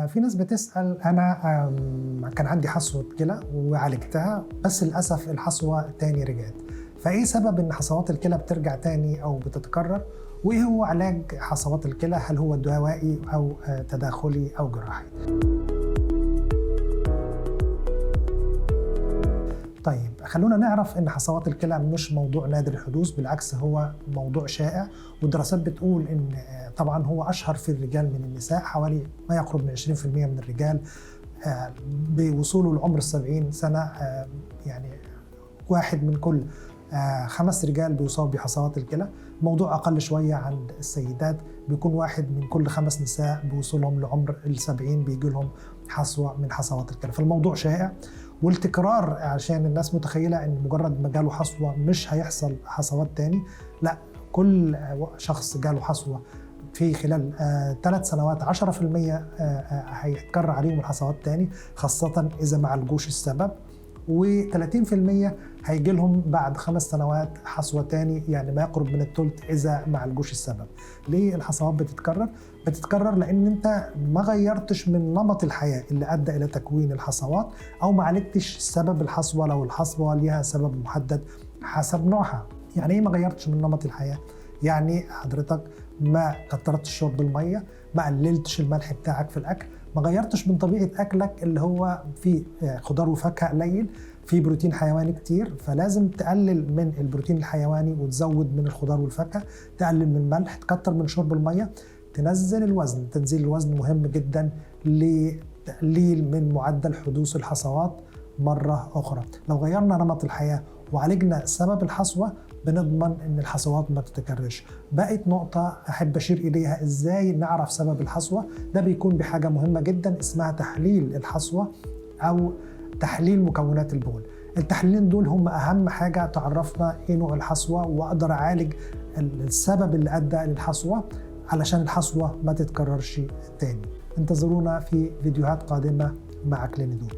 في ناس بتسأل أنا كان عندي حصوة كلى وعالجتها، بس للأسف الحصوة تاني رجعت، فإيه سبب إن حصوات الكلى بترجع تاني أو بتتكرر؟ وإيه هو علاج حصوات الكلى؟ هل هو دوائي أو تداخلي أو جراحي؟ طيب خلونا نعرف ان حصوات الكلى مش موضوع نادر الحدوث، بالعكس هو موضوع شائع، والدراسات بتقول ان طبعا هو اشهر في الرجال من النساء، حوالي ما يقرب من 20% من الرجال بوصوله لعمر 70 سنة، يعني واحد من كل 5 رجال بيصاب بحصوات الكلى. موضوع أقل شوية عند السيدات، بيكون واحد من كل 5 نساء بوصولهم لعمر 70 بيجي لهم حصوة من حصوات الكلى. فالموضوع شائع، والتكرار عشان الناس متخيلة إن مجرد ما جاله حصوة مش هيحصل حصوات تاني، لا، كل شخص جاله حصوة في خلال 3 سنوات 10% هيتكرر عليهم الحصوات تاني، خاصة إذا ما عالجوش السبب، و30% هيجي لهم بعد 5 سنوات حصوة تاني، يعني ما يقرب من الثلث إذا ما عالجوش السبب. ليه الحصوات بتتكرر؟ بتتكرر لأن أنت ما غيرتش من نمط الحياة اللي أدى إلى تكوين الحصوات، أو ما عالجتش سبب الحصوة لو الحصوة ليها سبب محدد حسب نوعها. يعني إيه ما غيرتش من نمط الحياة؟ يعني حضرتك ما كترتش شرب المية، ما قللتش الملح بتاعك في الأكل، ما غيرتش من طبيعة أكلك اللي هو فيه خضار وفاكهة قليل، فيه بروتين حيواني كتير، فلازم تقلل من البروتين الحيواني وتزود من الخضار والفاكهة، تقلل من الملح، تكتر من شرب المية، تنزل الوزن. تنزيل الوزن مهم جدا لتقليل من معدل حدوث الحصوات مرة أخرى. لو غيرنا نمط الحياة وعالجنا سبب الحصوة بنضمن ان الحصوات ما تتكررش. بقت نقطة احب اشير اليها، ازاي نعرف سبب الحصوة؟ ده بيكون بحاجة مهمة جدا اسمها تحليل الحصوة او تحليل مكونات البول. التحليلين دول هم اهم حاجة تعرفنا ايه نوع الحصوة، واقدر اعالج السبب اللي ادى للحصوة علشان الحصوة ما تتكررش تاني. انتظرونا في فيديوهات قادمة مع كلينيدو.